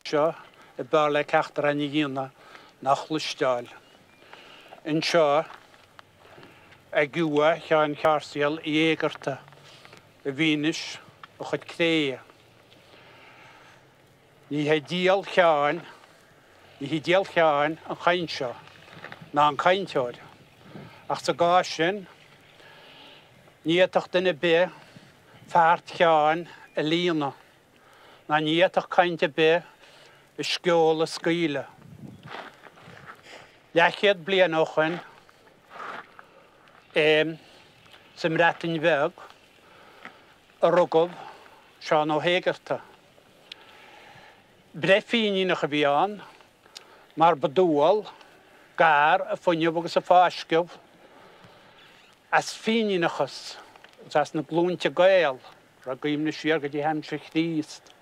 Seo ab fhearr le ceachtar againn a dhéanamh ná a chloisteáil anseo ag uaigh Sheáin Sháirséal Uí Éigeartaigh i bhfianaise a chuid cré. Ní hé díol Sheáin, ní hí díol Sheáin an chaint seo ná an cainteoir, ach sa gcás sin ní fhéadfadh duine ar bith feart Sheáin a líonadh. ná ní fhéadfadh caint ar bith a sceol a scaoileadh. Leathchéad bliain ó shoin, sa mBreatain Bheag, a rugadh Seán Ó hÉigeartaigh. Breith Fíníneach a bhí ann, mar ba dual d'fhear a fuinneamh agus a fáisceadh as Fíníneachas agus as na glúinte Gael. Raibh i gcuimhne siar go dtí aimsir Chríost.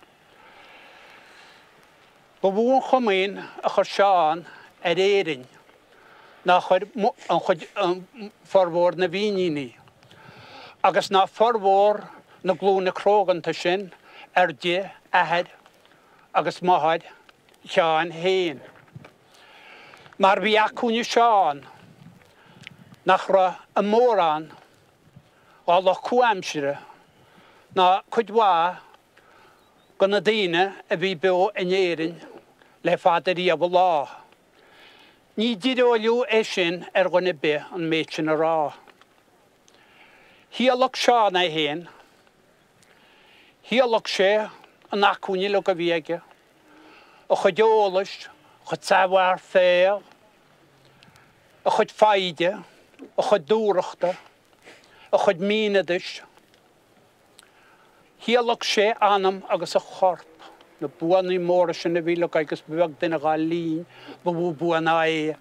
Ba mhó an chomaoin a chuir Seán ar Éirinn ná chuir an chuid, formhór na bhFíníní, agus ná formhór na glúine cróganta sin ar de athair agus máthair Sheáin féin. Mar bhí acmhainn i Seán nach raibh i mórán dá lucht comhaimsire ná cuid mhaith de na daoine a bhí beo in Éirinn le fada riamh an lá. Ní tíreolaí é sin ar dhuine ar bith an méid sin a rá. Thíolaic Seán é féin. Thíolaic sé an acmhainn uilig a bhí aige, a chuid eolais, a chuid savoir faire, a chuid foighde, a chuid dúthrachta, a chuid míneadais. Thíolaic sé a anam agus a chorp, na buanna móra sin a bhí uilig aige agus ba bheag duine dhá linn ba mhó bua ná é.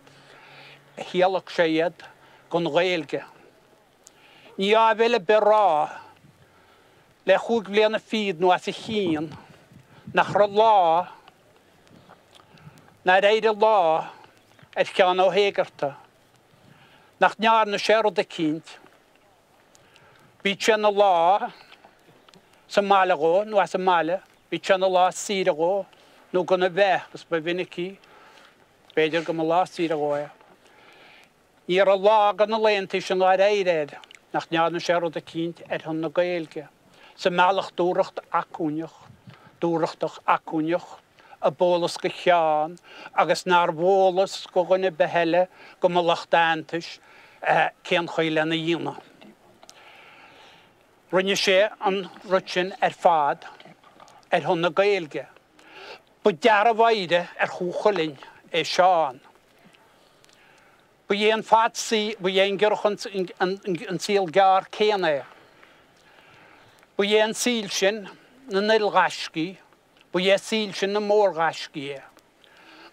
Thíolaic sé iad don Ghaeilge. Ní áibhéil ar bith a rá le chúig bhliana fichead nó as a chionn nach raibh lá nár éirigh lá ar Sheán Ó hÉigeartaigh nach ndearna sé rud eicínt, bíodh sé ina lá sa mbaile dhó nó as an mbaile, bíodh sé ina lá saoire dhó nó gan a bheith, agus ba mhinicí, b'fhéidir, go mba lá saoire dhó é. Ní raibh lá de na laethanta sin nár éirigh air nach ndearna sé rud eicínt ar shon na Gaeilge, sa mbealach dúthracht acmhainneach, dúthrachtach acmhainneach a b'eolas go Sheán agus nár bh'eolas go dhuine ar bith eile go mba lucht aitheantais cén chaoi lena dhéanamh. Rinne sé an rud sin ar fad ar shon na Gaeilge. Ba dearbh-oidhre ar Chú Chulainn é Seán. Ba é an fad saoil, ba é an giorrach an saol gearr céanna é. Ba é an saol sin na n-ilghaiscí, ba é saol sin na mórghaiscí é.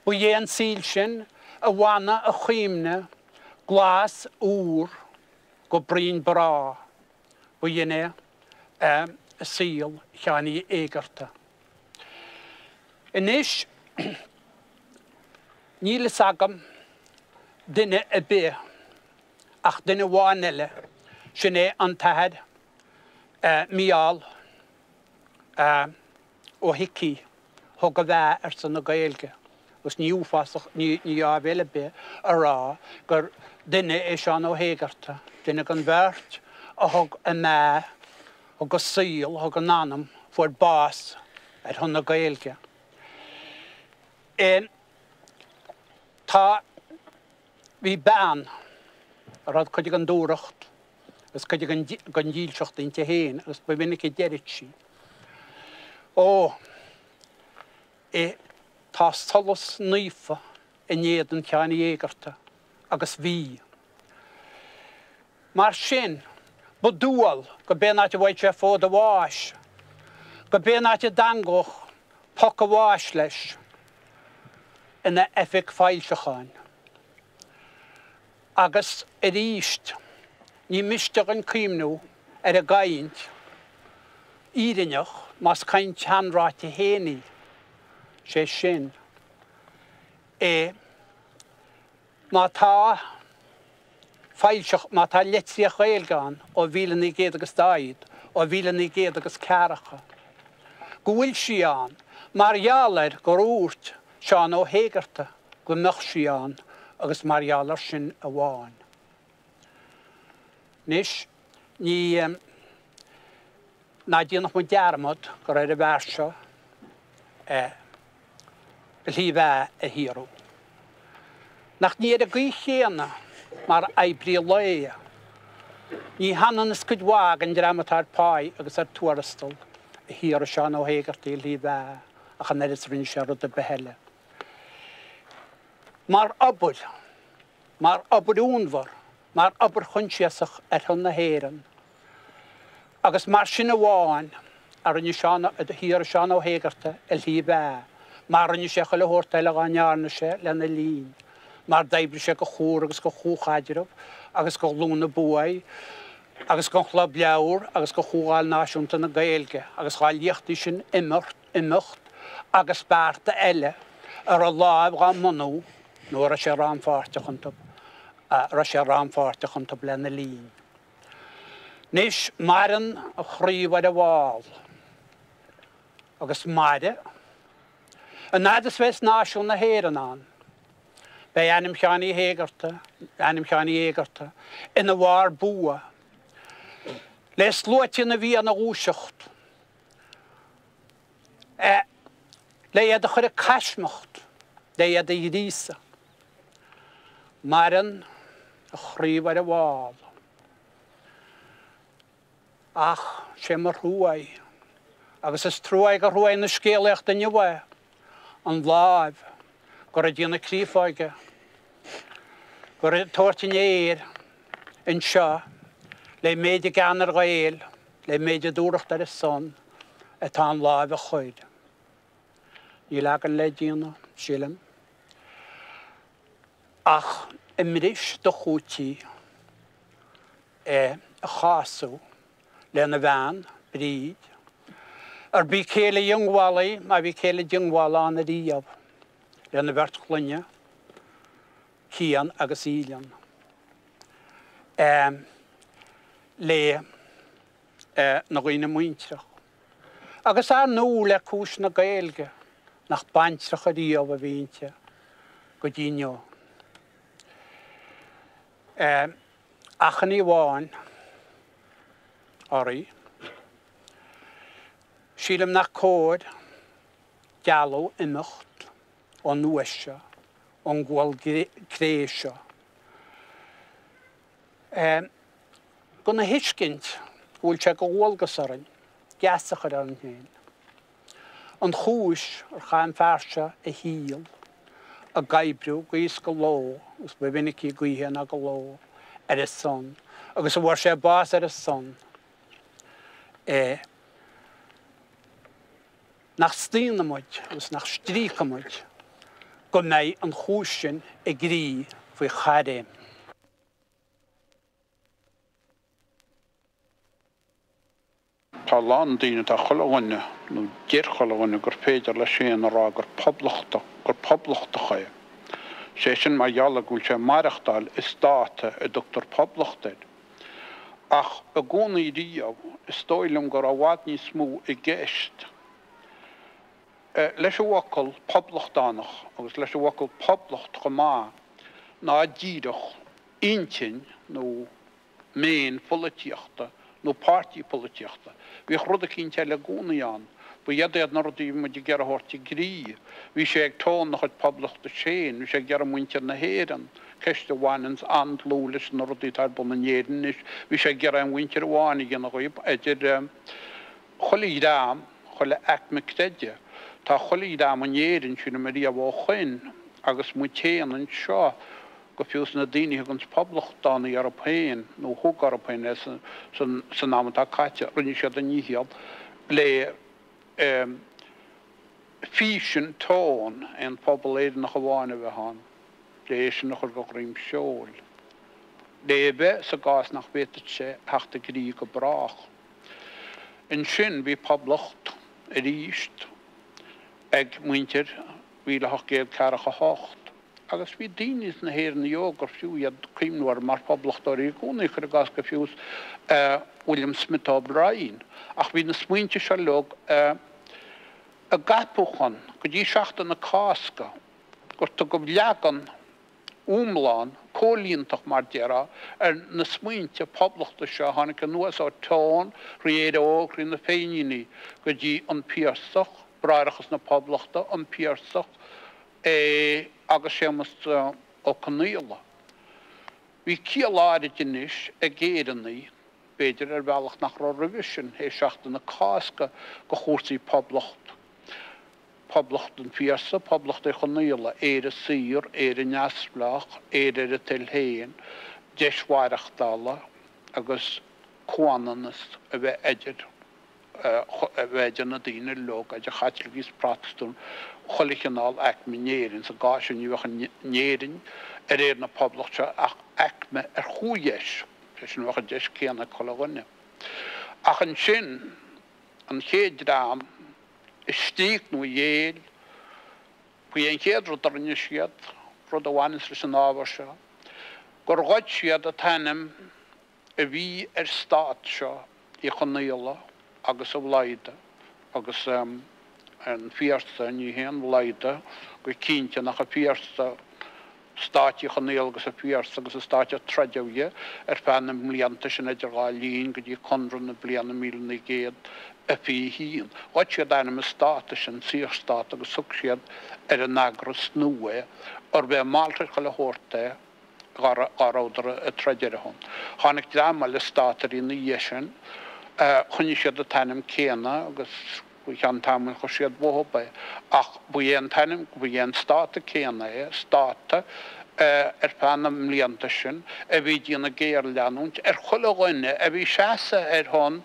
Ba é an saol sin a bhfanadh a chuimhne glas úr go broinn bráth. Ba shin é saol Sheáin Uí Éigeartaigh. Anois, níl fhios agam duine ar bith ach duine amháin eile, sin é an tAthair Mícheál Ó hIcí, thug a bheatha ar son na Gaeilge agus ní uafásach, ní áibhéil ar bith a rá gur duine é Seán Ó hÉigeartaigh, duine den bheirt a thug a mbeatha, thug a saol, thug a n-anam, fuair bás ar shon na Gaeilge. Tá, bhí bean a raibh cuid den dúthracht agus cuid den dílseacht inti féin agus ba mhinic a deireadh sí, Ó, tá solas naofa in éadan Sheáin Uí Éigeartaigh agus bhí. Mar sin, ba dual go b'é an áit a bhfaigheadh sé fód a bháis, go b'é an áit a dteangódh poc a bháis leis ina oifig foilseacháin. Agus arís, ní miste dhuinn cuimhniú ar an gcaint fhírinneach, más caint sheanráite féin í, sé sin, é Má tá foilseach, má tá litríocht Ghaeilge ann ó 1940 agus ó 1940, go bhfuil sí ann. Mar gheall air gur dhúirt Seán Ó hÉigeartaigh go mbeadh sí ann agus mar gheall air sin amháin. Anois, ní, ná déanadh muid dearmad gur ar an bhfear seo a Shlí Bheatha a shaothrú. Nach ní ar an gcaoi chéanna mar oibrí lae. Ní hionann is cuid mhaith den dream atá ar pháigh agus ar tuarastal a shaothraigh Seán Ó hÉigeartaigh a shlí bheatha ach an oiread is a rinne sé rud ar bith eile. Mar obair, mar obair fhonnmhar, mar obair choinsiasach ar shon na hÉireann. Agus mar sin amháin a rinne Seán, a shaothraigh Seán Ó hÉigeartaigh a shlí bheatha, mar a rinne sé chuile shórt eile dhá ndearna sé lena linn, mar d'oibrigh sé do Chomhar agus do Chomhchaidreamh agus do Ghlúin na Buaidh agus don Chlub Leabhar agus do Chomhdháil Náisiúnta na Gaeilge agus dhá liachtaí sin imeacht agus bearta eile a raibh láimh dhá mbunú nó a raibh sé rannpháirteach iontu, a raibh sé rannpháirteach iontu lena linn. Anois, maireann a chraobh ar an bhfál, agus mairfidh, an fhad is bheas náisiún na hÉireann ann. Beidh ainm Sheáin Uí hÉigeartaigh, ainm Sheáin Uí Éigeartaigh, ina bharr bua le sluaite na bhFiann a dhúiseacht, le iad a chur ag caismeacht, le iad a ghríosadh. Maireann a chraobh ar an bhfál. Ach sé mo thrua é, agus is trua é gur trua na scéalaíochta inniu é, an láimh go raibh ag déanamh créafóige, go raibh ag tabhairt an fhéir anseo le méid a gean ar Ghaeil, le méid a dúthracht ar a son, atá an láimh a chuir. Níl againn le déanamh, sílim, ach a mbris do-chúití a chású lena bhean, Bríd, arb í céile dhiongbhála í, má bhí céile diongbhála ann ariamh, lena bheirt chlainne, Cian agus Aoileann, le na dhaoine muintreach. Agus ar ndú le cúis na Gaeilge, nach baintreach ariamh a bhí inti go dtí inniu. Achainí amháin oraibh. Sílim nach cóir dealbh imeacht ón uaigh seo, ón gcual cré seo. Gan a thuiscint go bhfuil sé de dhualgas orainn geasa a chur orainn féin. An chúis ar chaith an fear seo a shaol ag oibriú go oíche is go ló, agus ba mhinicí go oíche ná go ló, ar a son, agus a bhfuair sé bás ar a son, é nach staonfaidh muid agus nach stríocfaidh muid go mbeidh an chúis sin i gcrích faoi chaithréim. Tá a lán daoine, tá chuile dhuine, nó deir chuile dhuine gur féidir leis féin a rá gur poblachtach, gur poblachtach é. Sé sin mar gheall ar go bhfuil sé ag maireachtáil i stát a dtugtar poblacht air. Ach i gcónaí riamh, is dóigh liom go raibh i bhfad níos mó i gceist leis an bhfocal poblachtánach agus leis an bhfocal poblacht chomh maith ná díreach intinn nó méin pholaitíochta nó páirtí polaitíochta. Bhíodh rud eicínt eile i gcónaí ann. Ba iad iad na rudaí a bhí muid ag iarraidh a thabhairt i gcrích. Bhí sé ag tóin a chuid poblachta féin, bhí sé ag iarraidh muintir na hÉireann, ceist a bhaineanns an-dlúth leis na rudaí atá ar bun in Éirinn anois, bhí sé ag iarraidh aon mhuintir amháin a dhéanamh dhíob, idir chuile dhream, chuile aicme creidimh. Tá chuile dhream in Éirinn, sílim, ariamh ó shoin, agus muid féin anseo, go fiú is na daoine a thuganns poblachtánaigh orthu féin, nó thug orthu féin é san am atá caite, rinne siad a ndícheall le fís an tseoin, aon phobal Éireannach amháin a bheith ann, le é sin a chur de dhroim seoil, le é bheith sa gcás nach bhféadfadh sé theacht i gcrích go brách. Ansin bhí poblacht arís ag muintir 1848. Agus bhí daoine sna hÉireannaigh óga gur fiú iad cuimhniú orthu mar phoblachtóirí i gcónaí, cuir i gcás go fiú William Smith O'Brien. Ach bhí na smaointe seo uilig. I gceapachán go dtí Seachtain na Cásca gur tugadh leagan iomlán, comhlíontach mar déarfá, ar na smaointe poblachta seo a tháinig anuas ó Tone, thrí Éire Óg, thrí na Féiníní, go dtí an Piarsach, Bráithreachas na Poblachta, an Piarsach, é agus Séamus Ó Conaola. Bhí ciall áirid anois ag Éireannaigh, b'fhéidir ar bhealach nach raibh roimhe sin, théis Seachtain na Cásca, go chúrsaí Poblacht, Poblacht an Phiarsaigh, Poblacht Uí Chonaola, Éire saor, Éire neamhspleách, Éire ar a toil féin, deis mhaireachtála agus comhionannas a bheith idir. a bheith idir na daoine uilig, idir Chaitlicigh is Protastúnaigh, chuile chineál aicme in Éirinn. Sa gcás sin, ní bheadh in Éirinn, i réir na Poblachta seo, ach aicme ar chomhdheis, sé sin, bheadh an deis céanna ag chuile dhuine. Ach ansin, an chéad dream a stríoc nó a ghéill, ba é an chéad rud a rinne siad, rud a bhaineas leis an ábhar seo, gur ghoid siad an t-ainm a bhí ar stát seo Uí Chonaola agus an Bhladhda agus an Phiarsaigh, ní hé an Bhladhda go cinnte nach an Phiarsaigh, stát Uí Chonaola agus an Phiarsaigh agus an stát a troideadh dhe ar feadh na mblianta sin idir dhá linn go dtí Conradh na bliana 1921. Ghoid siad ainm an státa sin, Saorstát, agus thug siad ar an eagras nua é, arb é a mhalairt chuile shórt é. dhá rabhadar ag troid ar a shon. Tháinig dream eile státairí ina dhiaidh sin, choinnigh siad an t-ainm céanna agus faoi cheann tamaill chuir siad uathub é. Ach ba é an t-ainm, ba é an státa céanna é, státa ar feadh na mblianta sin a bhí ag déanamh géarleanúint ar chuile dhuine a bhí seasamh ar shon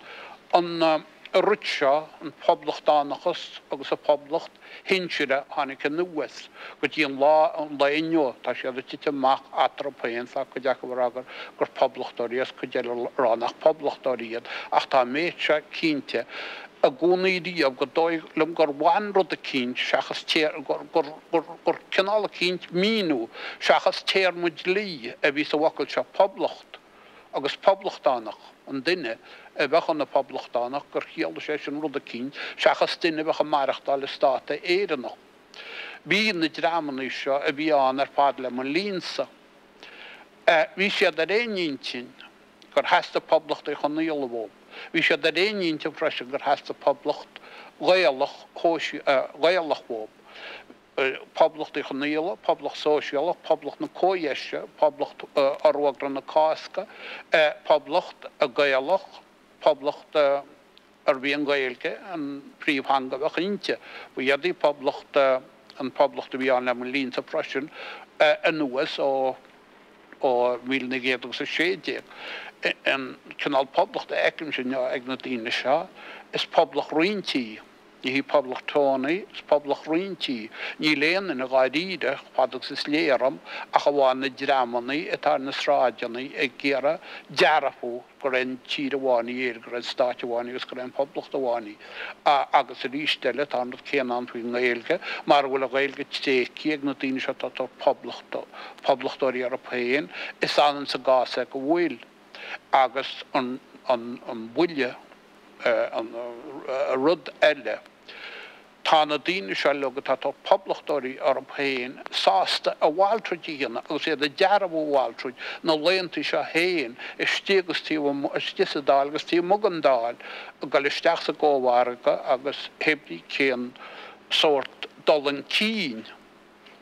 an rud seo, an poblachtánachas agus an phoblacht shinsir a tháinig anuas go dtí an lá an lae inniu. Tá siad ag titim amach eatarthu féin, tá cuid acu ag rá gur gur poblachtóirí agus cuid eile ag rá nach poblachtóirí iad, ach tá an méid seo cinnte i gcónaí riamh gur dóigh liom gur bhain rud eicínt seachas téar gur gur gur gur cineál eicínt míniú seachas téarma dlí a bhí sa bhfocal seo poblacht. agus poblachtánach, an duine a bheadh ina phoblachtánach, gur chiallaigh sé sin rud eicínt seachas duine a bheadh ag maireachtáil i stát Éireannach. Bhí na dreamannaí seo a bhí ann ar fad le mo linnsa, bhí siad ar aon intinn gur theastaigh Poblacht Uí Chonaola uathu. Bhí siad ar aon intinn freisin gur theastaigh Poblacht Ghaelach Ghaelach uathu. Poblacht Uí Chonaola, Poblacht Sóisialach, Poblacht na Comhdheise, Poblacht Fhorógra na Cásca, Poblacht Gaelach, Poblacht arbh í an Ghaeilge an phríomhtheanga a bheadh inti. Ba iad í Poblacht, an Poblacht a bhí ann le mo linnsa freisin, anuas ó 1916. An cineál poblachta a fheicimse inniu ag na daoine seo, is poblacht roinnte í. Ní hí Poblacht Tony, is poblacht roinnte í. Níl aon duine dháiríre, fad agus is léir dhom, ach amháin na dreamannaí atá ar na sráideannaí ag iarraidh dearfú gur aon tír amháin í Éire, gur aon stáit amháin í agus gur aon phoblacht amháin í. Agus arís eile, tá an rud céanna ann faoin nGaeilge, mar a bhfuil an Ghaeilge tréigthe ag na daoine seo atá ag tabhairt poblachtóirí orthu féin, is annamh sa gcás é go bhfuil. Agus an buille. An rud eile, tá na daoine seo uilig atá ag tabhairt poblachtóirí orthu féin sásta a mhalairt a dhéanamh agus iad ag dearbhú a mhalairt na laethanta seo féin istigh agus taobh amuigh, istigh sa Dáil agus taobh amuigh den Dáil, ag dul isteach sa gcómhargadh agus hé brí cén sórt dul chun cinn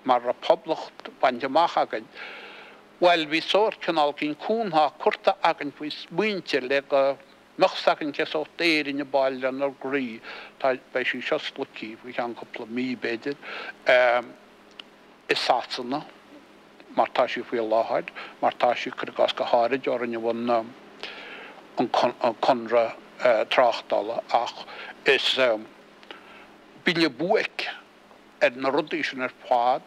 mar a raibh poblacht bainte amach againn. Bhuel, bhí sórt cineál cinn cúntha curtha againn faoi smaointe le go mbeadh 's againn cé sórt Éirinn a b'áil lenár gcroí. Tá, beidh sí seo sloicthe faoi cheann cúpla mí, b'fhéidir, i Sasana, mar tá sí faoi láthair, mar tá sí, cuir i gcás, go háirid ó rinneadh an, an conradh tráchtála, ach is buille buaic ar na rudaí sin ar fad.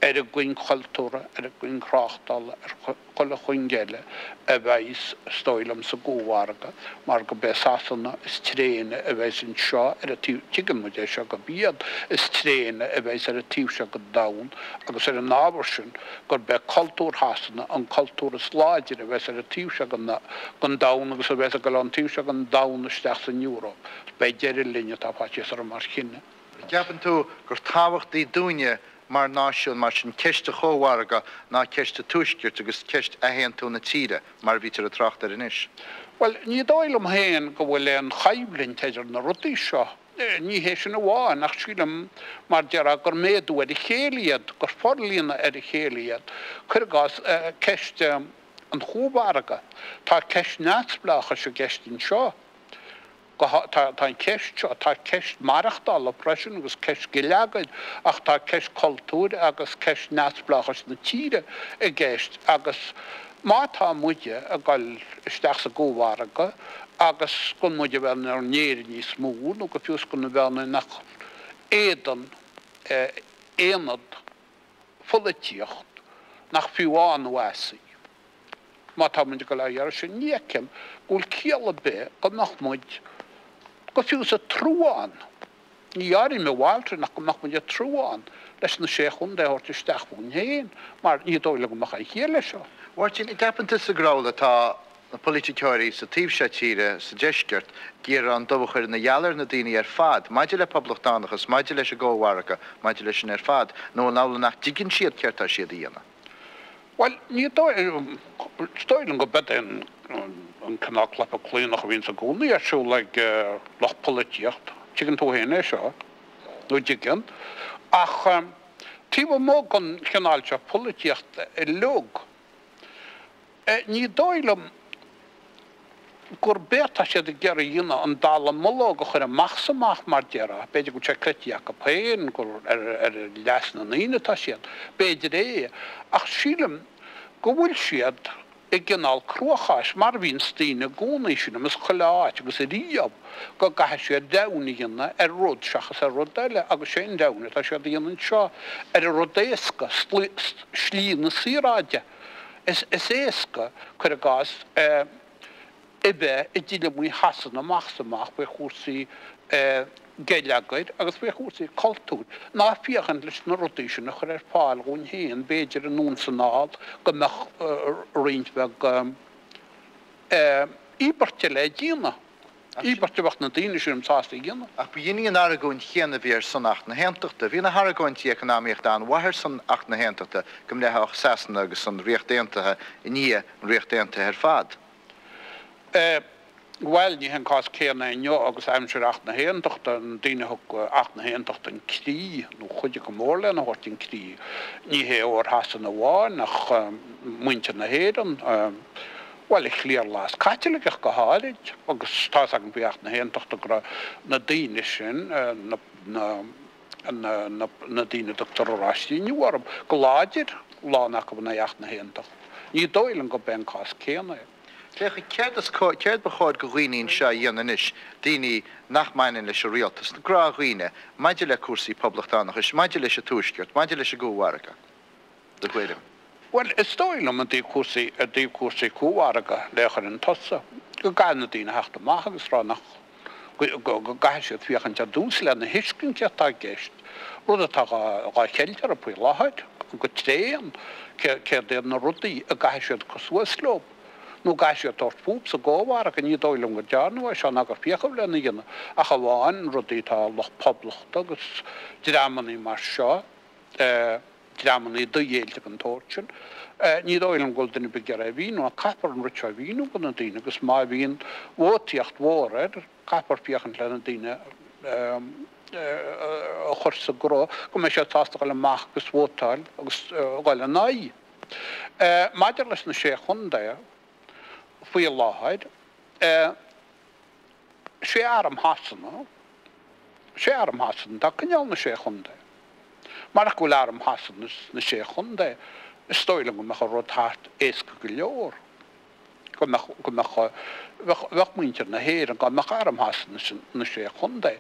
Ar an gcuing chultúrtha, ar an gcuing thráchtála, ar chuile chuing eile a bheidhs, is dóigh liom, sa gCómhargadh, mar go b'é Sasana is tréine a bheidhs anseo ar an taobh, tuigeann muid é seo, go b'iad is tréine a bheidhs ar an taobh seo den domhan agus ar an ábhar sin gurb é cultúr Shasana an cultúr is láidre a bheas ar an taobh seo den domhan agus a bheas ag dul ón taobh seo den domhan isteach san Eoraip. Beidh deireadh linn, tá faitíos orm, mar chine. An gceapann tú gur tábhachtaí dúinne mar náisiún mar sin ceist an chómhargaidh ná ceist an Tuaiscirt agus ceist athaontú na tíre mar a bhítear ag trácht air anois? Bhuel, ní dóigh liom féin go bhfuil aon choimhlint idir na rudaí seo. Ní hé sin amháin, ach sílim, mar déarfá, gur méadú ar a chéile iad, gur forlíonadh ar a chéile iad. Cuir i gcás, ceist an chómhargaidh. Tá ceist neamhspleáchais i gceist anseo. Tá an cheist seo, tá ceist maireachtála freisin agus ceist geilleagair ach tá ceist cultúir agus ceist neamhspleáchais na tíre i gceist agus má tá muide ag dul isteach sa gcómhargadh agus gan muid a bheith inár nÉirinn níos mó nó go fiú is gan a bheith in ach éadan aonad pholaitíocht nach fiú a nó as í. Má tá muid ag dul á iarraidh sin, ní fheicim go bhfuil ciall ar bith go mbeadh muid, go fiú sa truán, ní áirím a Walter ach go mbeadh muid ag truán leis na Sé Chontae a thabhairt isteach fúinn féin, mar ní dóigh liom go mbeadh aon chiall leis seo. Mháirtín, an gceapann tusa gur amhlaidh atá na polaiticeoirí sa taobh seo tíre, sa deisceart, ag iarraidh an dubh a chur ina gheal ar na daoine ar fad, maidir le poblachtánachas, maidir leis an gcómhargadh, maidir leis sin ar fad, nó an amhlaidh nach dtuigeann siad céard tá siad a dhéanamh? Bhuel, ní dóigh, is dóigh liom go b'ead é an cineál cluiche claonach a bhíonns i gcónaí ar siúl ag lucht polaitíocht, tuigeann tú féin é seo, nó dtuigeann, ach taobh amuigh den chineál seo polaitíochta uilig, Ní dóigh liom gurb é atá siad ag iarraidh a dhéanamh an dallamullóg a chur amach is amach mar déarfá. B'fhéidir go bhfuil sé creidte acu féin gur ar leas na ndaoine atá siad. B'fhéidir é. Ach sílim go bhfuil siad i gcineál cruacháis, mar a bhíonns daoine i gcónaí, sílim, is chuile áit agus ariamh, go gcaithfidh siad rogha a dhéanamh ar rud seachas ar rud eile agus sé an rogha atá siad a dhéanamh anseo ar an rud éasca, slí na saoráide. Is éasca, cuir i gcás, a bheith i dtuilleamaí Shasana amach is amach faoi chúrsaí geilleagair agus faoi chúrsaí cultúir, ná féachaint leis na rudaí sin a chur ar fáil dhúinn féin, b'fhéidir, anonn is anall, go mbeadh roinnt bheag íobairte le déanamh. Íobairt a bheadh na daoine sin sásta a dhéanamh. Ach b'in í an argóint chéanna a bhí ar son Acht na hAontachta. Bhí na hargóintí eacnamaíochta an-mhaith ar son Acht na hAontachta, go mbreithfeadh Sasana agus an Ríocht Aontaithe i ndiaidh an Ríocht Aontaithe ar fad. Bhuel, ní hé an cás céanna inniu agus aimsir Acht na hAontachta, na daoine a thug Acht na hAontachta chun críche, nó chuidigh go mór lena thabhairt chun críche, ní hé óir Shasana amháin ach muintir na hÉireann. Bhuel, an chliarlathas Caitliceach go háirid, agus tá's againn faoi Acht na hAontachta go raibh na daoine sin, na, na, na, na daoine a dtugtar Oráistigh inniu orthu, go láidir, lán acu in aghaidh Acht na hAontachta. Ní dóigh liom gurb é an cás céanna é. Féach, céard is, céard ba chóir go dhaoine anseo a dhéanamh anois, daoine nach mbaineann leis an rialtas, gnáthdhaoine, maidir le cúrsaí poblachtánachais, maidir leis an Tuaisceart, maidir leis an gCómhargadh? do thuairim? Bhuel, is dóigh liom i dtaobh cúrsaí, i dtaobh cúrsaí cómhargaidh le chur chun tosaigh, go gcaithfidh na daoine theacht amach agus rá nach, go, go, go gcaithfidh siad féachaint ar dtús lena thuiscint céard atá i gceist, rud atá dhá, dhá cheilt orthu faoi láthair, go tréan, cé, céard iad na rudaí a gcaithfidh siad cur suas leo, nó gcaithfidh siad tabhairt fúthu sa gcómhargadh, ní dóigh liom go ndearnadh é seo ná gur féachadh lena dhéanamh, ach amháin rudaí atá lucht poblachta agus dreamannaí mar seo, dreamannaí doghéillte den tsórt sin. Ní dóigh liom go bhfuil duine ar bith ag iarraidh a mhíniú, ach caithfear an rud seo a mhíniú do na daoine agus má bhíonn vótaíocht mhór air, caithfear féachaint le na daoine a chur sa gcruth go mbeidh siad sásta dhul amach agus vótáil agus dhul ina aghaidh. Maidir leis na Sé Chontae faoi láthair, sé arm Shasana, sé arm Shasana atá ag coinneáil na Sé Chontae. Marach go bhfuil arm Shasana sna Sé Chontae, is dóigh liom go mbeadh an rud thart éasca go leor. Go mbeadh, go mbeadh, bheadh, bheadh muintir na hÉireann, dá mbeadh arm Shasana sna Sé Chontae.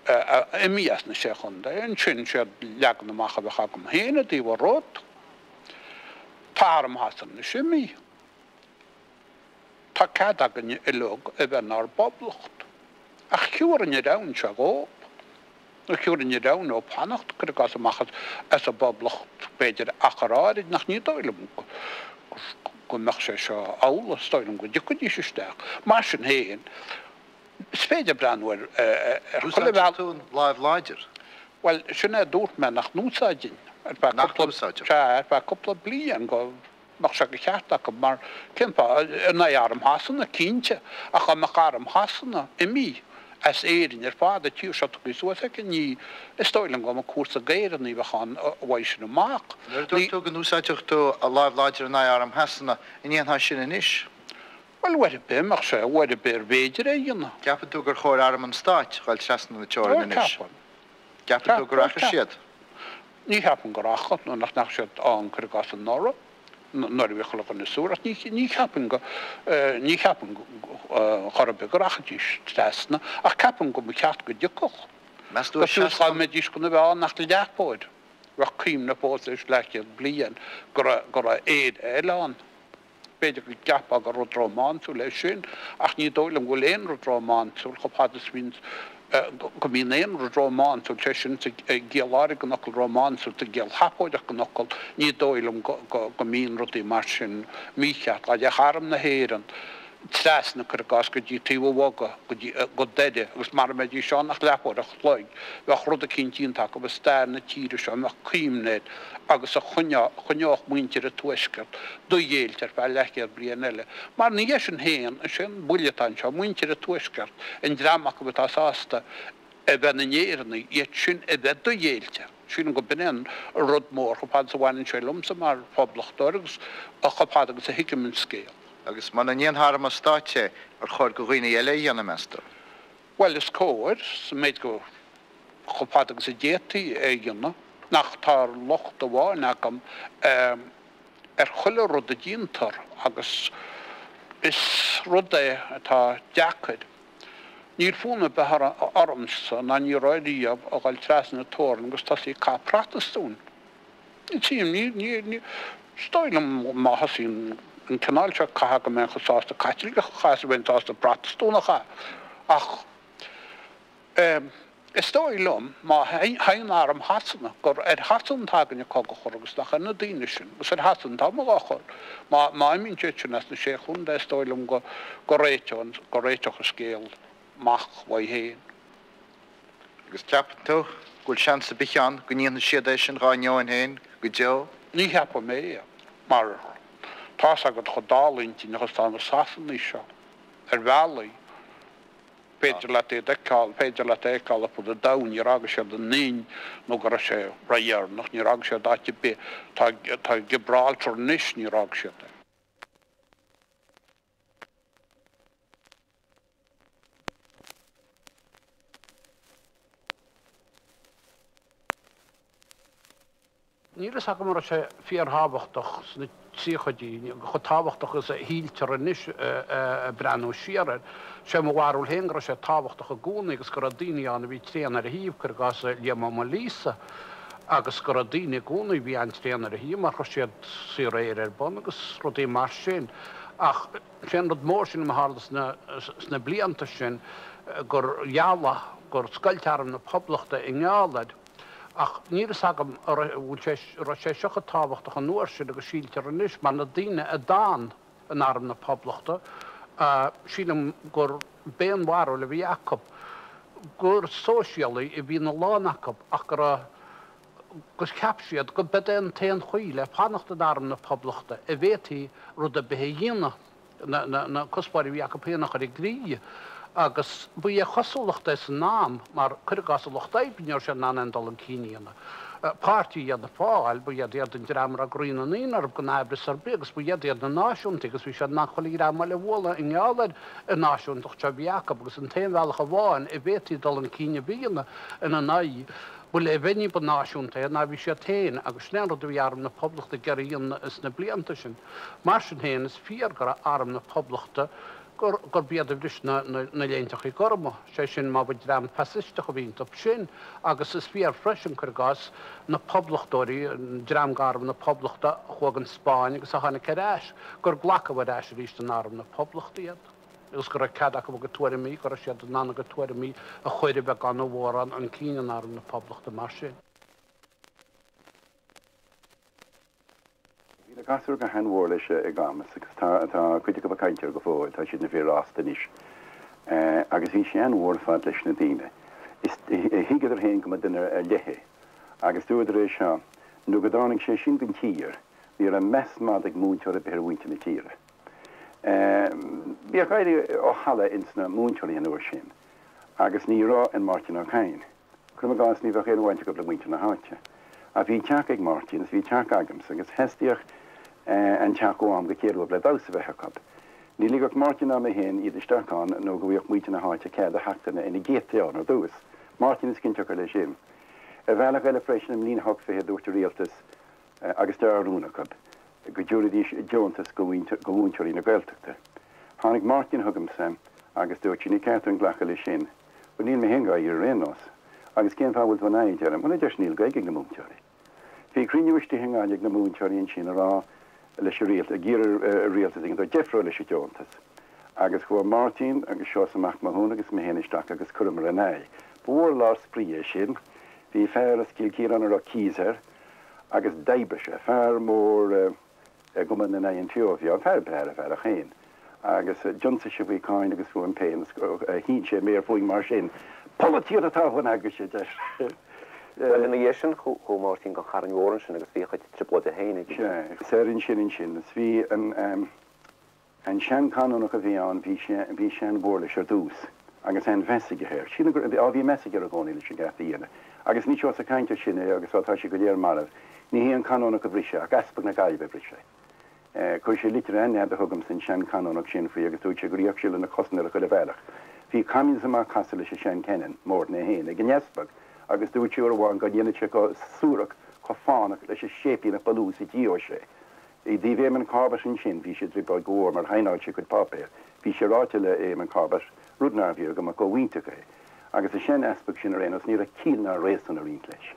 Imí as na Sé Chontae, ansin séard leagan amach a bheadh agam féin i dtaobh an rud. Tá arm Shasana anois imithe. Tá cead againne uileag a bheith inár bpoblacht. Ach thiúrfainn an rogha seo dhóib. Nó thiúrfainn an rogha leo fanacht, cuir i gcás, amach as an bpoblacht, b'fhéidir, achar áirid, nach ní dóigh liom go mbeadh sé seo amhlaidh, is dóigh liom go dtiocfaidís isteach. Mar sin féin, Is féidir breathnú ar chuile bhealach. Úsáidfeadh tú an láimh láidir? Bhuel, sin é a dúirt mé nach n-úsáidfinn ar feadh Nach cúpla, n-úsáidfeadh? sea, ar feadh cúpla bliain go mbeadh sé de cheart acu mar cén fáth, in aghaidh arm Shasana, cinnte, ach dá mbeadh arm Shasana imithe as Éirinn ar fad, an tír seo tugtha suas aici, ní, is dóigh liom go mba cúrsa ag Éireannaigh a bheadh ann uaidh sin amach. Nuair a dúirt tú go n-úsáidfeadh tú an láimh láidir in aghaidh arm Shasana, an ndéanfá sin anois? Bhuel, uair ar bith, mbeadh sé, uair ar bith arbh fhéidir é a dhéanamh. Ceapann tú gur chóir arm an stáit dhul trasna na teorann anois? Ceapaim. Ceapann tú go rachaidh siad? Ní cheapaim go rachadh, nuair nach ndeachaigh siad ann, cuir i gcás, anuraidh, nuair a bhí chuile dhuine suarach. Ní, ní cheapaim go, ní cheapaim chor ar bith go rachaidís trasna, ach ceapaim go mba cheart go dtiocfadh. Meas tú ar Go fiú dá mbeidís chun a bheith ann ach leathuair, bheadh cuimhne fós tar éis leathchéad bliain go raibh, go raibh Éire eile ann. B'fhéidir go gceapfá gur rud rómánsúil é sin, ach ní dóigh liom go bhfuil aon rud rómánsúil chomh fada is a bhíonn, go mbíonn aon rud rómánsúil, sé sin sa gciall áirid den fhocal rómánsúil, sa gciall sheafóideach den fhocal, ní dóigh liom go mbíonn rudaí mar sin mícheart. Dá dtéadh arm na hÉireann trasna, cuir i gcás, go dtí taobh an Bhogaigh, go dtí, go Doire, agus mara mbeidís ann ach leathuair an chloig, bheadh rud eicínt déanta acu i stair na tíre seo a mbeadh cuimhne air agus a choinneodh muintir an Tuaiscirt do-ghéillte ar feadh leathchéad bliain eile. Mar ina dhiaidh sin féin, is é an buille atá anseo, muintir an Tuaiscirt, an dream acu atá sásta a bheith ina nÉireannaigh, iad sin a bheith do-ghéillte. Sílim go b'in é an rud mór, chomh fada is a bhaineann sé liomsa mar phoblachtóir agus chomh fada agus a thuigim an scéal. Agus muna ndéanfadh arm an stáit é, ar chóir do dhaoine eile é a dhéanamh, meas tú? Bhuel, is cóir, sa méid go, chomh fada agus a d'fhéadfaí é a dhéanamh, nach tá locht amháin agam ar chuile rud a déantar agus is rud é atá deacair. Níl fonn ar bith ormsa, ná ní raibh riamh, a dhul trasna na teorann agus tosaí ag caitheamh Protastúin. Tchím, ní, ní, ní, is dóigh liom má thosaíonn an cineál seo catha go mbeinn chomh sásta Caitliceach a chaitheamh is a bheinn sásta Protastún a chaitheamh. Ach eh, is dóigh liom má théann arm Shasana, gur ar Shasana atá againne cogadh a chur agus nach ar na daoine sin, agus ar Shasana atá muid á chur. Má, má imíonn siad sin as na Sé Chontae is dóigh liom go, go réiteodh an, go réiteodh an scéal amach uaidh féin. Agus ceapann tú go bhfuil seans ar bith ann go ndéanfaidh siad é sin dhá ndeoin féin go deo? Ní cheapaim é, mar tá's agat chomh dálintinneach is atá na Sasanaigh seo, ar bhealaí. Féidir leat iad a fheiceáil, féidir leat é a fheiceáil ar fud an domhain, níor fhága siad an Fhinn nó go raibh sé ródheireanach, níor fhága siad áit ar bith, tá, tá Gibraltar anois, níor fhág siad é. Níl fhios agam an raibh sé fíorthábhachtach sna tríochaidí, chomh tábhachtach is a shíltear anois ag breathnú siar air. Sé mo bharúil féin go raibh sé tábhachtach i gcónaí agus go raibh daoine ann a bhí tréan ar a thaobh, cuir i gcás Liam Ó Maoilíosa, agus go raibh daoine i gcónaí a bhí an-tréan ar a thaobh mar chuir siad Saor Éire ar bun agus rudaí mar sin. Ach sé an rud mór sin a tharla sna blianta sin gur ghealladh gur scoilt Arm na Poblachta i ngeall air. Ach níl fhios agam an raibh sé seo chomh tábhachtach an uair sin agus síltear anois, mar na daoine a d'fhan in Arm na Poblachta, sílim gur b'é an bharúil a bhí acu gur sóisialaigh a bhí ina lán acu ach go raibh, gur cheap siad go b'é an t-aon chaoi le fanacht in Arm na Poblachta a bhféadfaí rud ar bith a dhéanamh. na cuspóirí a bhí acu féin a chur i gcrích, agus ba í an chosúlacht é san am, mar, cuir i gcás, an Lucht Oibre, ní raibh siad in ann aon dul chun cinn a dhéanamh. Páirtí Fhianna Fáil, ba iad iad an dream a raibh groí na ndaoine orthu gan aimhreas ar bith, agus ba iad iad na náisiúntaigh, agus bhí siad in ann chuile dhream eile a bhualadh i ngeall ar an náisiúntacht seo a bhí acu, agus an t-aon bhealach amháin a bhféadfaí dul chun cinn a bhí ina n-aghaidh, Ba le bheith ní ba náisiúntaí ná bhí siad féin, agus sin é an rud a bhí Arm na Poblachta ag iarraidh a dhéanamh sna blianta sin. Mar sin féin, is fíor go raibh Arm na Poblachta. gurb iad a bhris na Léinteachaí Gorma, sé sin má ba dream faisisteach a bhí iontu sin, agus is fíor freisin, cuir i gcás, na poblachtóirí, an dream d'Arm na Poblachta a chuaigh go an Spáinn agus a tháinig ar ais, gur glacadh ar ais arís in Arm na Poblachta iad, agus go raibh cead acu a gcuid tuairimí, go raibh siad in ann a gcuid tuairimí a chur a bheagán nó a mhórán chun cinn in Arm na Poblachta mar sin. Bhí na gasúir go han-mhór leis i gCamus agus tá tá cuid acu ag caint air go fóill, tá siad ina bhfir fhásta anois. Agus bhí sé an-mhór ar fad leis na daoine. Is thuigeadar féin go mba duine ar leith é. Agus dúradar é seo, nó go dtáinig sé sin gon tír, ní raibh meas maith ag múinteoir ar bith ar mhuintir na tíre. Bhíodh éirí ó thalamh ins na múinteoirí an uair sin agus ní raibh in Máirtín Ó Cadhain. Cuirim i gcás, ní bheadh aon bhaint acu le muintir na háite. Ach bhí teach ag Máirtín is bhí teach agamsa agus theastaíodh an teach ó am go chéile uathub le damhsa a bheith acu. Ní ligfeadh Máirtín ná mé féin iad isteach ann nó go bhfaigheadh muintir na háite cead a theacht ina gcéadtaí ann ar dtús. Máirtín is cinnte a chuir leis sin. Ar bhealach eile freisin i mbliain 820 dúirt an rialtas agus dea-rún acu, go dtabharfaidís deontas go mhúinteoirí na Gaeltachta. Tháinig Máirtín chugamsa agus dúirt sé, ní ceart dúinn glacadh leis sin. Bhuel, níl mé féin dhá iarraidh ar aon nós. Agus cén fáth a bhfuil tú in aghaidh, a deirim. Bhuel, a deir sé, níl Gaeilge ag na múinteoirí. Bhí cruinniú istigh i nGaillimh ag na múinteoirí ansin a rá leis an rialtas, ag iarraidh ar an rialtas éigin dul deifriú leis an deontas. Agus chuaigh Máirtín agus Seosamh Mac Mathúna agus mé féin isteach agus chuireamar ina aghaidh. Ba mhór lá spraoi é sin. Bhí fear as Cill Chiaráin a raibh Keys air agus d'oibrigh sé. Fear mór i gCumann in aghaidh an Teo a bhí ann, fear breá ar a bhealach féin. Agus d'ionsaigh sé faoi cáin agus fuaim féin agus shín sé a méar fúinn mar sin. Polaitíocht atá chun eaglais, a deir sé. Bhuel, ina dhiaidh sin chuaigh Máirtín go Carraig Mhór ansin agus bhí a chuid trioblóide féin aige. Sea, soir ansin ansin is bhí an. An sean-Chanónach a bhí ann, bhí sé, bhí sé an-mhór leis ar dtús, agus an-mheas aige air. Sílim go raibh, á, bhí meas aige air i gcónaí leis an gceart a dhéanamh. Agus anois ós ag caint air sin é, agus á, tá siad go léir marbh, ní hé an Canónach a bhris é, ach Easpag na Gaillimhe a bhris é. Chuir sé litir an-fhada chugamsa, an sean-Chanónach sin, faoi, agus dúirt sé gur fhéach sé lena chosaint ar chuile bhealach. Bhí communism á casadh leis an sean-Canon, Mórtain é féin, ag an Easpag, agus dúirt sé uair amháin go ndéanfadh sé chomh suarach, chomh fánach leis an séiplíneach ba lú sa deoise é. I dtaobh Éamonn Corbett ansin, bhí sé i dtrioblóid go mhór mar shaighneáil sé a chuid páipéar. Bhí sé ráite le Éamonn Corbett, rud nárbh fhíor, go mba comhaointeach é. Agus an sean-easpag sin ar aon nós, ní raibh ciall ná réasún ag roinnt leis.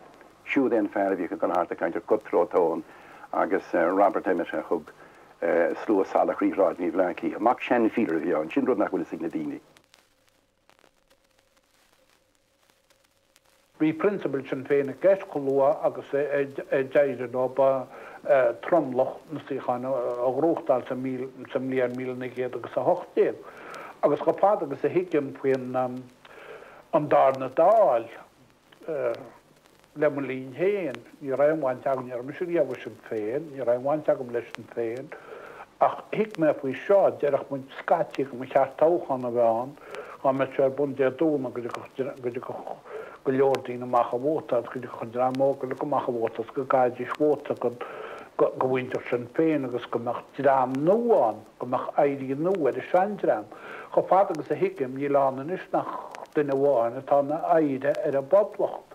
Siúd é an fear a bhíodh ag dul thart ag caint ar Cutthroat Tone agus Robert Emmet a thug slua salach thrí shráideanna Bhaile Átha Cliath. Mac sean-pheeler a bhí ann, sin rud nach bhfuil fhios ag na daoine. Bhí prionsabail Sinn Féin i gceist chomh luath agus a d'éirigh leo tromlach na suíochán a ghnóthachtáil sa mbliain 1918. Agus chomh fada agus a thuigim faoin an darna Dáil, Le mo linn féin, ní raibh aon bhaint agam, ní raibh mise riamh i Sinn Féin, ní raibh aon bhaint agam le Sinn Féin, ach thuig mé faoi seo, déarfadh muid scaití go mba cheart toghchán a bheith ann, dá mbeadh sé ar bun Dé Domhnaigh, go dtiocfadh, go dtiocfadh go leor daoine amach a vótáil, go dtiocfadh an dream óg uilig amach a vótáil, go gcaithfidís vóta go, go, go mhuintir Sinn Féin agus go mbeadh dream nua ann, go mbeadh éirí nua ar an seandream. Chomh fada agus a thuigim, níl ann anois ach duine amháin atá ina aire ar an bPoblacht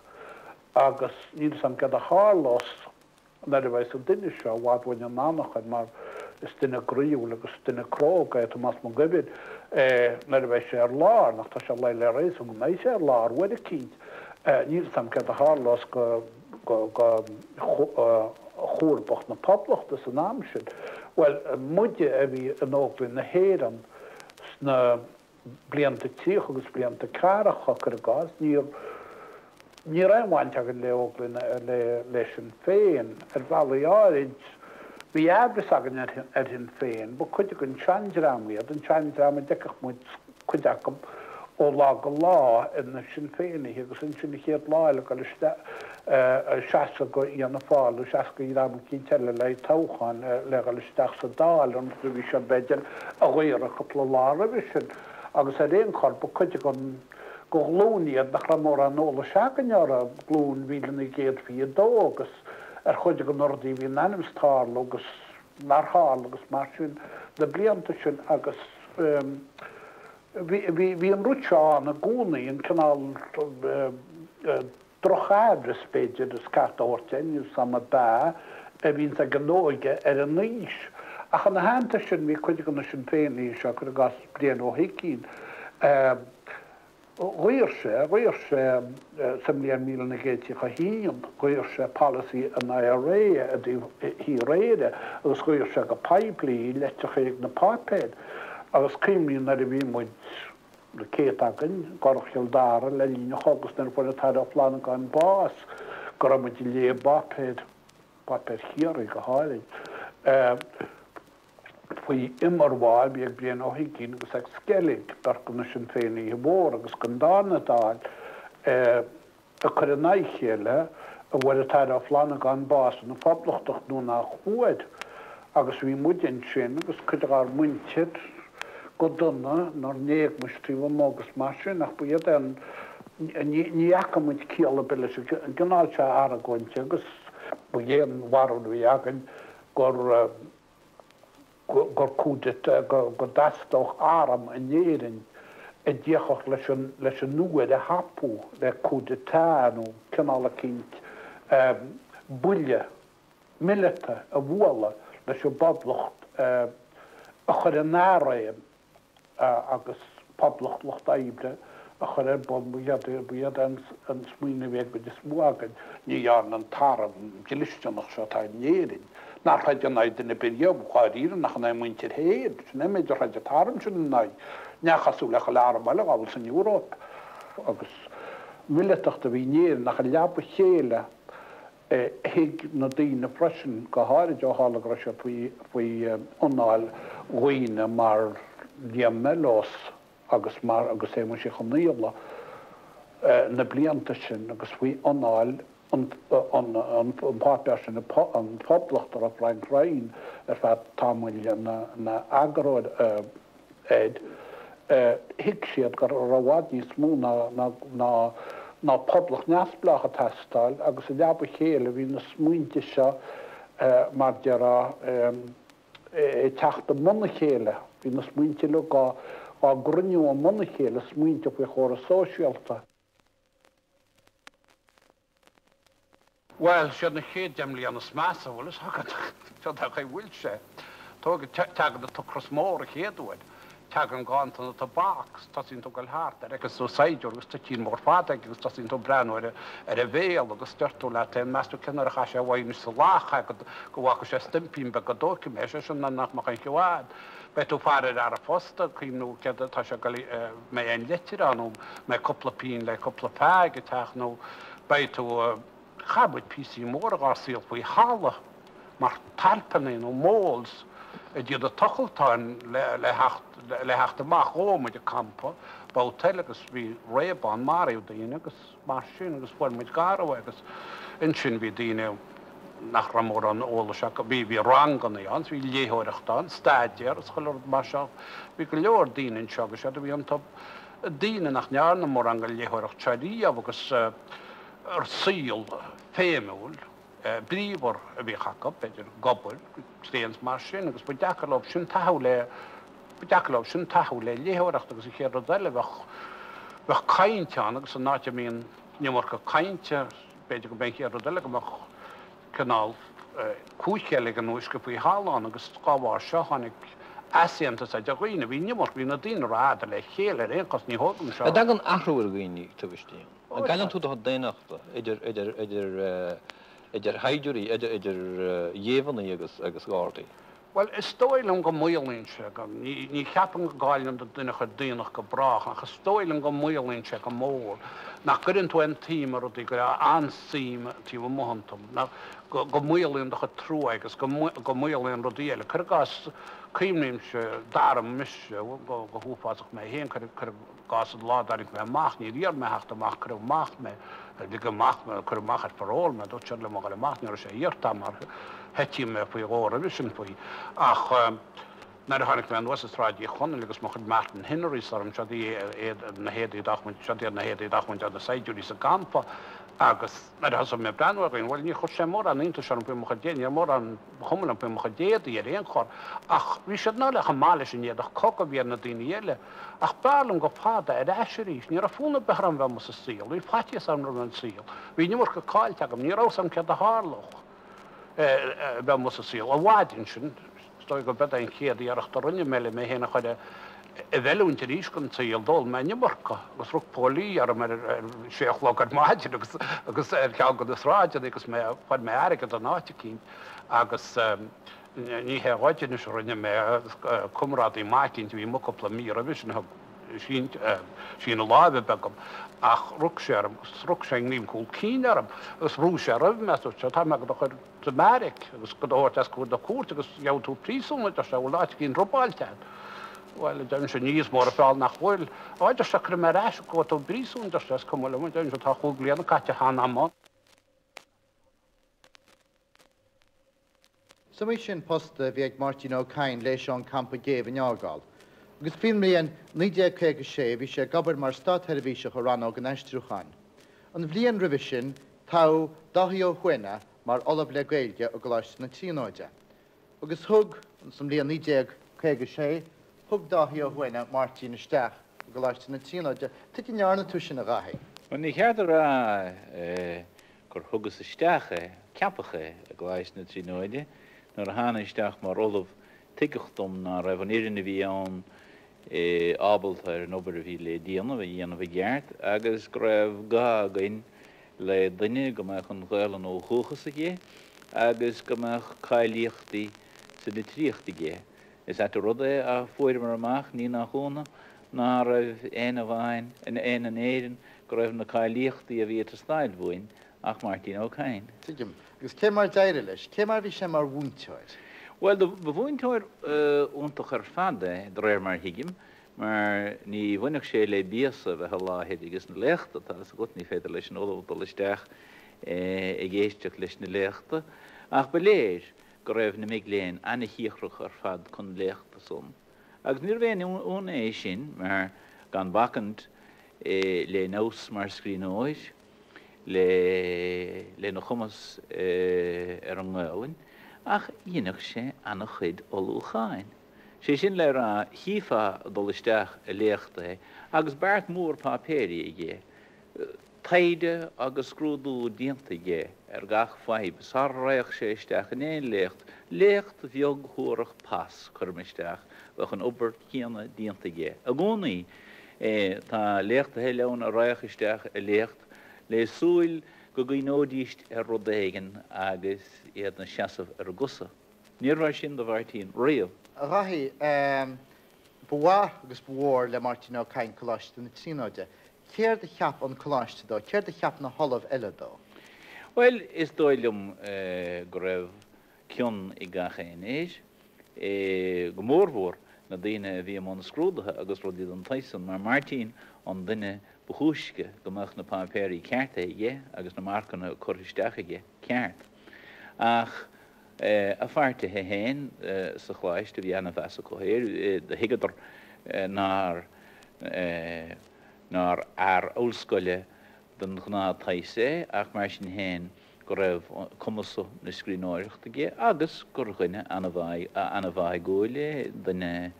agus níl 'fhios a'm céard a tharlós nuair a bheas an duine seo i bhfad uainn in anachair mar is duine groíúil agus duine cróga é Tomás Mac Uidhir nuair a bheidh sé ar lár, nach tá sé réidh le réasún go mbeidh sé ar lár uair eicínt. Níl 'fhios a'm céard a tharlós go go chomharbacht na Poblachta san am sin. Bhuel, muide a bhí in Óglaigh na hÉireann sna blianta 30 agus blianta ceathracha, cuir i gcás, níor, ní raibh aon bhaint againn le Óglaigh na, le, le Sinn Féin. Ar bhealaí áirid, bhí aimhreas againn ar, ar Shinn Féin. Ba cuid den seandream iad, an seandream a d'fheicfeadh muid cuid acu ó lá go lá ina Sinn Féinithe agus ansin an chéad lá eile dul isteach ag seasamh go Fhianna Fáil nó seasamh go dhream eicínt eile le haghaidh toghcháin le dhul isteach sa Dáil, an rud a bhí siad b'fhéidir a dhaoradh cúpla lá roimhe sin. Agus ar aon chor ba cuid den go ghlúin iad nach raibh mórán eolais againn orthu, glúin 1922 agus ar chuid de na rudaí a bhí in ainm is tarlú agus nár tharla agus mar sin na blianta sin agus bhí, bhí an rud seo ann i gcónaí, an cineál drochaimhreas b'fhéidir is ceart a thabhairt air, níl 's a'm ab ea, a bhíonns ag an óige ar an aois. Ach ina theannta sin, bhí cuid de na Sinn Féinithe seo, cuir i gcás Brian Ó hUiginn, Dhaor sé, dhaor sé sa mbliain 1931, dhaor sé polasaí an IRA i dtaobh thír Éire agus dhaor sé go poiblí i litreacha ag na páipéir. Agus cuimhním nuair a bhí muid, na céadta againn, i gCurrach Chill Dara le linn an chogaidh is nuair a fuair an tAire Ó Flannagáin bás, go raibh muid ag léamh i bpáipéir, páipéir Chiarraí go háirid, faoi iomarbhá a bhí ag Brian Ó hUiginn agus ag Sceilg, beirt de na Sinn Féinithe mhóra agus den darna Dáil, ag cur in aghaidh a chéile, an bhfuair an tAire Ó Flannagáin bás ina phoblachtach nó nach bhfuair. Agus bhí muid ansin agus cuid dhár muintir go dona inár n-éagmais taobh amuigh agus mar sin, ach ba iad an, ní fhaca muid ciall ar bith leis an gcineál seo argóinte agus ba é an bharúil a bhí againn gur gur coup d'état, go dteastódh arm in Éirinn a d'fhéachfadh leis an leis an uair a thapú le coup d'état nó cineál eicínt buille mileata a bhualadh leis an bPoblacht a chur ina réim. agus Poblacht Lucht Oibre a chur ar bun, ba iad an smaoineamh a bhí an chuid is mó againn. Ní dhearna an t-arm dlisteanach seo atá in Éirinn, nár throid in aghaidh duine ar bith riamh, dháiríre, ach in aghaidh a muintir féin, sin é an méid a throid an t-arm sin ina aghaidh, neamhchosúil le chuile arm eile dhá bhfuil san Eoraip. Agus míleatacht a bhí in Éirinn ach i leaba a chéile Thuig na daoine freisin, go háirid ó tharla go raibh siad faoi anáil dhaoine mar Liam Mellows agus mar agus Shéamuis Uí Chonaola na blianta sin agus faoi anáil an pháipéir sin, An Phoblacht, a raibh Frank Ryan ar feadh tamaill ina eagarthóir air. Thuig siad go raibh i bhfad níos mó ná poblacht neamhspleách ag teastáil agus i leaba a chéile bhí na smaointe seo, mar déarfá, ag teacht i mbun a chéile. Bhí na smaointe uilig á gcruinniú i mbun a chéile, smaointe faoi chóras sóisialta. Bhuel, siad na chéad 10 mbliana is measa, bhfuil fhios agat, cad é chaoi bhfuil sé. Tóg, tagann an t-ocras mór an chéad uair, tagann ganntan an tobac agus tosaíonn tú ag dul thart ar fheiceanns tú saighdiúir agus toitín mór fada aige agus tosaíonn tú ag breathnú ar ar a bhéal agus deir tú leat féin, meas tú cén uair a chaith sé uaidh anois sa lach é go go bhfágfaidh sé stuimpín beag go dtógfaidh mé é, sé sin nach mbeadh aon cheo a'd. Beidh tú ag faire ar an phost ag cuimhniú céard atá sé ag dul, mbeidh aon litir ann nó mbeidh cúpla pingin le cúpla feaig ag teacht nó Beidh tú, chaith muid píosaí móra dhár saol faoi thalamh mar talpanna nó moles ag déanamh tochaltáin le le theacht amach. Dhóigh muid an campa babhta eile agus bhí réabadh ann, maraíodh daoine agus mar sin agus fuair muid garbh agus ansin bhí daoine nach raibh mórán eolais acu, bhí bhí ranganna ann, bhí léitheoireacht ann, staidéar is chuile rud mar seo. Bhí go leor daoine anseo agus siad a bhí iontu. daoine nach ndearna mórán den léitheoireacht seo riamh agus saol feidhmiúil bríomhar a bhíodh acu, b'fhéidir, ag obair go tréan is mar sin, agus ba deacair leo sin taitheamh le, ba deacair leo sin taitheamh le léitheoireacht agus an chéad rud eile, bheadh, bheadh caint ann agus an áit a mbíonn an iomarca cainte, b'fhéidir go mbeidh an chéad rud eile go mbeadh cineál cúicéil ag an uisce faoi thalamh ann agus dá bharr seo tháinig easaontas idir dhaoine. Bhí an iomarca, bhí na daoine rófhada le chéile ar aon chos, ní thógaim seo. An dtagann athrú ar dhaoine taobh istigh ann? An gcailleann tú do chuid daonnachta idir, idir, idir, idir shaighdiúirí, idir, idir ghéibheannaigh agus, agus ghardaí? Bhuel, is dóigh liom go maolaíonn sé go, ní cheapaim go gcailleann duine a chuid daonnacht go brách, ach is dóigh liom go maolaíonn sé go mór, nach gcuireann tú aon tsuim i rudaí, go raibh an-suim taobh amuigh iontu, nach, go maolaíonn do chuid trua agus go maolaíonn rudaí eile. Cuir i gcás, cuimhnímse, d'arm mise go huafásach mé féin, cuir i gcás an lá a dtáinig mé amach, níor iarr mé theacht amach, cuireadh amach mé, ligeadh amach mé, cuireadh amach ar parole mé, dúirt siad liom a dhul amach, ní raibh sé iarrta agam mar heitigh mé faoi dhó roimhe sin faoi. Ach nuair a tháinig mé anuas i Sráid Uí Chonaill agus mo chuid Martin Henrys orm, siod iad na héadaí a d'fhág muid, siod iad na héadaí a d'fhág muid ar na saighdiúirí sa gcampa agus nuair a thosaigh mé ag breathnú ar dhaoine, bhuel ní chuir sé mórán iontais orm faoi mo chuid éadaí, ní raibh mórán, ba chuma liom faoi mo chuid éadaí ar aon chor, ach bhí siad náireach chomh maith leis an éadach cogaidh a bhí ar na daoine eile. Ach b'fhearr liom go fada ar ais arís. Ní raibh fonn ar bith orm bheith amuigh sa saol. Bhí faitíos orm roimh an saol. Bhí an iomarca caillte agam. Ní raibh 'fhios agam céard a tharlódh bheith amuigh sa saol. I bhfad ansin. Is dóigh gurb é an chéad iarracht a rinne mé le mé féin a chur i bhfeiliúint arís don tsaol, d'ól mé an iomarca agus rug póilí orm ar a sé a chlog ar maidin agus agus ar cheann de na sráideanna agus mé, fuair mé airgead in áit eicínt agus ní hé a d'inis a rinne mé, comrádaí maith eicínt a bhí amuigh cúpla mí roimhe sin a thug síneadh láimhe beag dom ach rug sé orm agus rug sé i ngreim cúl cinn orm agus bhrúigh sé roimh mé agus dúirt sé tá mé do do chur sa mbeairic agus do do thabhairt os comhair na cúirte agus gheobhaidh tú príosún, a deir sé, bhfuil áit eicínt robáilte agat? Bhuel, a deirimse, ní is mór an feall nach bhfuil. Á, a deir sé, cuirfidh mé ar ais gheobhaidh tú i bpríosún, a deir sé, is cuma liom, a deirimse, tá chúig bliana caite cheana agam. Is iomaí sin post a bhí ag Máirtín Ó Cadhain l'éis an campa géibhinn a fhágáil, agus faoin mbliain 1956 bhí sé ag obair mar státsheirbhíseach i Rannóg an Aistriúcháin. An bhliain roimhe sin, toghadh Dáithí Ó hUaithne mar Ollamh le Gaeilge i gColáiste na Tríonóide. Agus thug, sa mbliain 1956, thug Dáithí Ó hUaithne Máirtín isteach i gColáiste na Tríonóide. Tuige a ndearna tú sin, a Dháithí? Bhuel, ní ceart a rá gur thugas isteach é, ceapadh é i gColáiste na Tríonóide. Nuair a thána isteach mar ollamh, tuigeadh dom ná raibh an fhoireann a bhí ann ábalta ar an obair a bhí le déanamh a dhéanamh i gceart agus go raibh gá againn le duine go mbeadh an Ghaelainn ó dhúchas aige agus go mbeadh cáilíochtaí sa litríocht aige. Is ait an rud é ach fuaireamar amach, ní nach ionadh, ná raibh éinne amháin, éinne in Éirinn go raibh na cáilíochtaí a bhí ag teastáil uainn ach Máirtín Ó Cadhain. Tuigim. Agus cé mar d'éirigh leis? Cé mar bhí sé mar mhúinteoir? Bhuel, ba mhúinteoir iontach ar fad é, de réir mar a thuigim, mar ní bhainfeadh sé le béasa a bheith i láthair ages na léachta, tá fhios agat, ní féidir leis an ollamh dul isteach ag éisteacht leis na léachta, ach ba léir go raibh na mic léinn ana-chíocrach ar fad chun léachta san. Agus níorbh aon ionadh é sin, mar gan bacaint lena fheabhas mar scríbhneoir, le lena chumas ar an nGaelainn, ach dheineadh sé ana-chuid ullmhúcháin. Sé sin le rá, chífeá ag dul isteach i léacht é agus beart mór páipéirí aige, taighde agus scrúdú déanta aige ar gach fadhb sara raghadh sé isteach in aon léacht, léacht bheag shuarach pas, cuirim isteach, bheadh an obair chéanna déanta aige i gcónaí. Tá léachtaithe eile ann a raghadh isteach i léacht le súil go gcuimhneoidíst ar rud éigin agus iad 'na seasamh ar a gcosa. Níorbh mar sin do Mháirtín riamh. A Dháithí, ba mhaith agus ba mhór le Máirtín Ó Cadhain Coláiste na Tríonóide. Céard a cheap an Coláiste dó? Céard a cheap na hollaimh eile dó? Bhuel, is dóigh liom go raibh cion ag gach éinne air, go mórmhór na daoine a bhí i mbun scrúduithe agus rudaí den tsaghas san, mar Máirtín an duine ba thúisce go mbeadh na páipéirí cearta aige agus na marcanna curtha isteach aige ceart. Ach a pháirtithe féin sa Choláiste, bhí ana-mheas acu air, do thuigeadar nár nár fhear ollscoile den ghnáth-tsaghas é ach mar sin féin go raibh cumas na scríbhneoireachta aige agus gur dhuine ana-mhaighiúil é, duine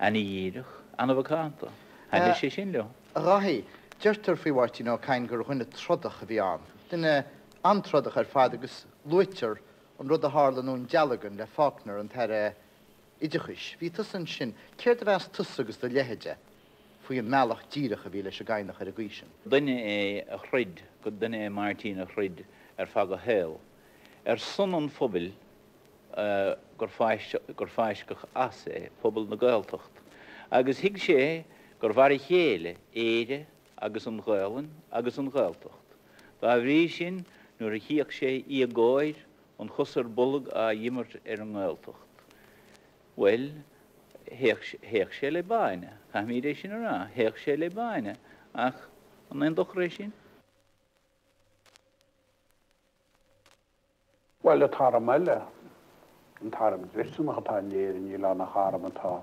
ana-dhíreach, ana-mhacánta. Thaitnigh sé sin leo. A Dháithí, deirtear faoi Mháirtín Ó Cadhain gur dhuine trodach a bhí ann, duine an-trodach ar fad agus luaitear an rud a tharla i nDún Dealgan le Faulkner, an tAire Oideachais. Bhí tusa ansin. Céard a mheas tusa agus do leithéide faoi an mbealach díreach a bhí leis an gCadhnach ar an gcaoi sin? Duine é a throid, duine é Máirtín a throid ar feadh a shaoil ar son an phobail gur fáisceadh as é, pobal na Gaeltacht. Agus thuig sé gur mhar a chéile Éire agus an Ghaelainn agus an Ghaeltacht. Dá bhrí sin, nuair a chíodh sé éagóir, an chos ar bolg á dh'imirt ar an nGaeltacht, bhuel, théadh sé le báine. Caithfimid é sin a rá, théadh sé le báine. Ach an aon dochar é sin? Bhuel, an t-arm eile, an t-arm dlisteanach atá in Éirinn, níl ann ach arm atá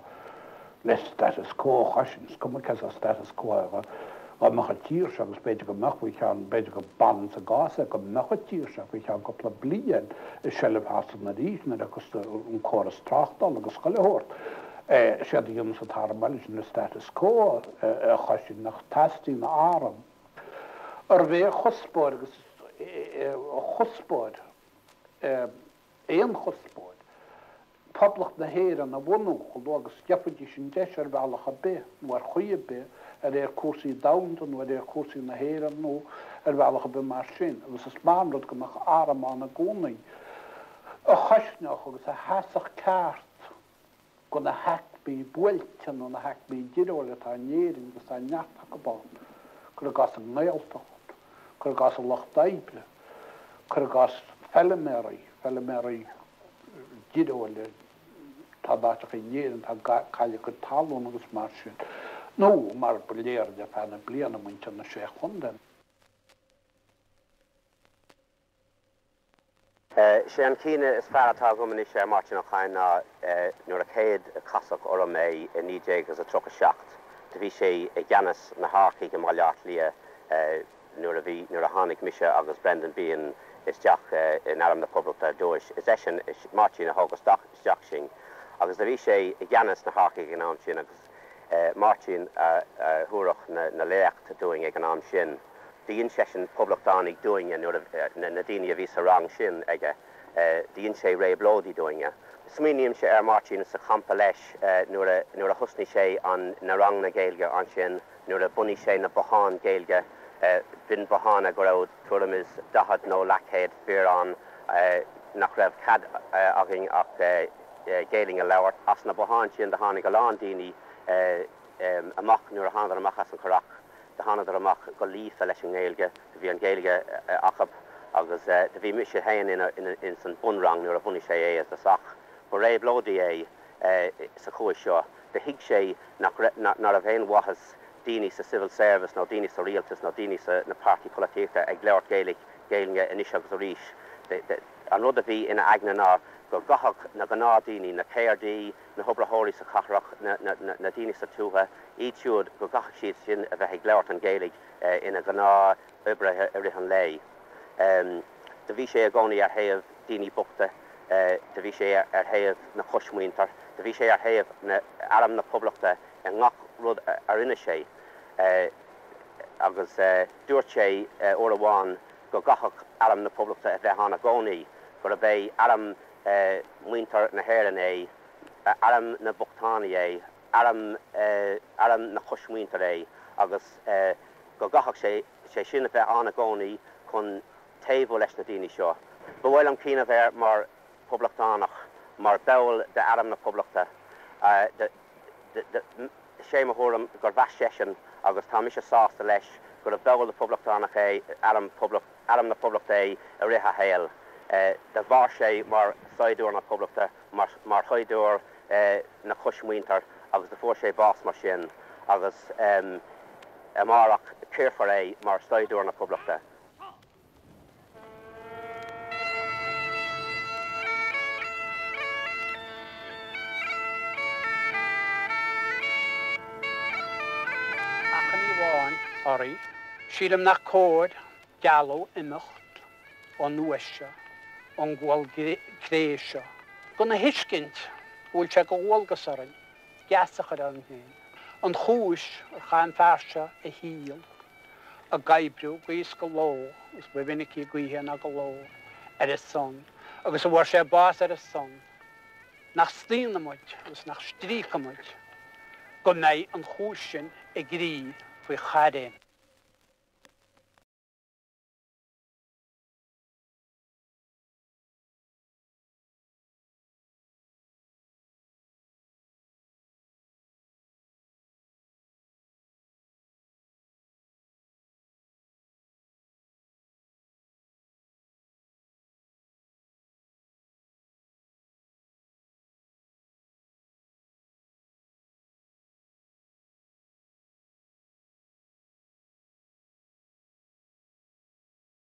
le status quo a chosaint, is cuma cén saghas status quo é, dá mbeadh an tír seo, agus b'fhéidir go mbeadh faoi cheann, b'fhéidir go b'annamh sa gcás é go mbeadh an tír seo faoi cheann cúpla bliain i seilbh Shasana arís nuair a thiocfas an córas tráchtála agus chuile shórt. Séard a dhéanas an t-arm eile sin an status quo a chosaint ach teastaíonn arm. Arbh é a chuspóir agus a chuspóir aon chuspóir. Poblacht na hÉireann a bhunú, chomh luath agus gheofaidís an deis ar bhealach ar bith nó ar chaoi ar bith, ar réir cúrsaí domhanda nó ar réir cúrsaí na hÉireann nó ar bhealach ar bith mar sin. Agus is maith an rud go mbeadh arm ann i gcónaí a chosnódh agus a sheasfadh ceart do na haicmí buailte nó na haicmí dearóile atá in Éirinn agus tá neart acu ann, cuir i gcás an nGaeltacht, cuir i gcás an lucht oibre, cuir i gcás feiliméaraí, feiliméaraí dearóile atá in áiteacha in Éirinn atá ag cailleadh a gcuid talún agus mar sin, nó mar ba léir le feadh na bliana muintir na Sé Chontae. Sé an cuimhne is fearr atá agam anois ar Máirtín Ó Cadhain ná nuair a chéad casadh orm é i 1937. Do bhí sé i gceannas na hearcaigh i mBaile Átha Cliath nuair a bhí, nuair a tháinig mise agus Brendan Behan isteach in Arm na Poblachta ar dtúis. Is eisean, Máirtín, a thóg isteach sinn agus do bhí sé i gceannas na hearcaigh ag an am sin agus Máirtín a thabharfadh na léacht dúinn ag an am sin. Do dhein seisean poblachtánaigh dúinne nuair a, na daoine a bhí sa rang sin aige, do dhein sé réabhlóidí dúinne. Smaoinímse ar Máirtín sa champa leis nuair a, nuair a thosnaigh sé an, na ranganna Gaeilge ansin, nuair a bhunaigh sé na botháin Gaeilge, b'in botháin go raibh tuairim is 40 nó leathchéad fir ann, nach raibh cead againn ach Gaelainn a labhairt. As na botháin sin do tháinig a lán daoine amach nuair a thánadar amach as an Churrach. Do thánadar amach go líofa leis an nGaeilge, do bhí an Ghaeilge acu agus do bhí mise féin ins an bunrang nuair a bhunaigh sé é i dtosach. Ba réabhlóidí é sa chúis seo. Do thuig sé nach raibh aon mhaitheas daoine sa civil service nó daoine sa rialtas nó daoine sa na páirtí polaitíochta ag labhairt Gaeilge Gaeilge anois agus arís. An rud a bhí ina aigne ná go gcaithfeadh na gnáthdaoine, na ceardaí, na hoibritheoirí sa chathrach, na daoine sa tuaithe, iad siúd, go gcaithfeadh siad sin a bheith ag labhairt an Ghaeilge ina ngnáth-oibrithe i rith an lae. Do bhí sé i gcónaí ar thaobh daoine bochta, do bhí sé ar thaobh na coismuintir, do bhí sé ar thaobh na, Arm na Poblachta i ngach rud a rinne sé. Agus dúirt sé uair amháin go gcaithfeadh Arm na Poblachta a bheith ann i gcónaí, gurb é arm muintir na hÉireann é, arm na mbochtánaí é, arm arm na coismuintir é agus go gcaithfeadh sé sé sin a bheith ann i gcónaí chun taobhú leis na daoine seo. Ba mhaith liom cuimhneamh air mar phoblachtánach, mar ball d'Arm na Poblachta. Sé mo thuairim gur mheas seisean, agus tá mise sásta leis, gurbh ball de phoblachtánach é Arm Arm na Poblachta é i rith a shaoil. Do mhair sé mar saighdiúir na Poblachta, mar shaighdiúir na coismuintir agus do fuair sé bás mar sin agus amárach cíorfar é mar saighdiúir na Poblachta. Achainí amháin oraibh. Sílim nach cóir dealbh imeacht ón uaigh seo, ón gcual cré seo, gan a thuiscint go bhfuil sé de dhualgas orainn geasa a chur orainn féin, an chúis ar chaith an fear seo a shaol ag oibriú gaoth is go ló, agus ba mhinicí gaoithe ná go ló, ar a son, agus a bhfuair sé bás ar a son, nach staonfaidh muid agus nach stríocfaidh muid go mbeidh an chúis sin ag rí faoi chairéim.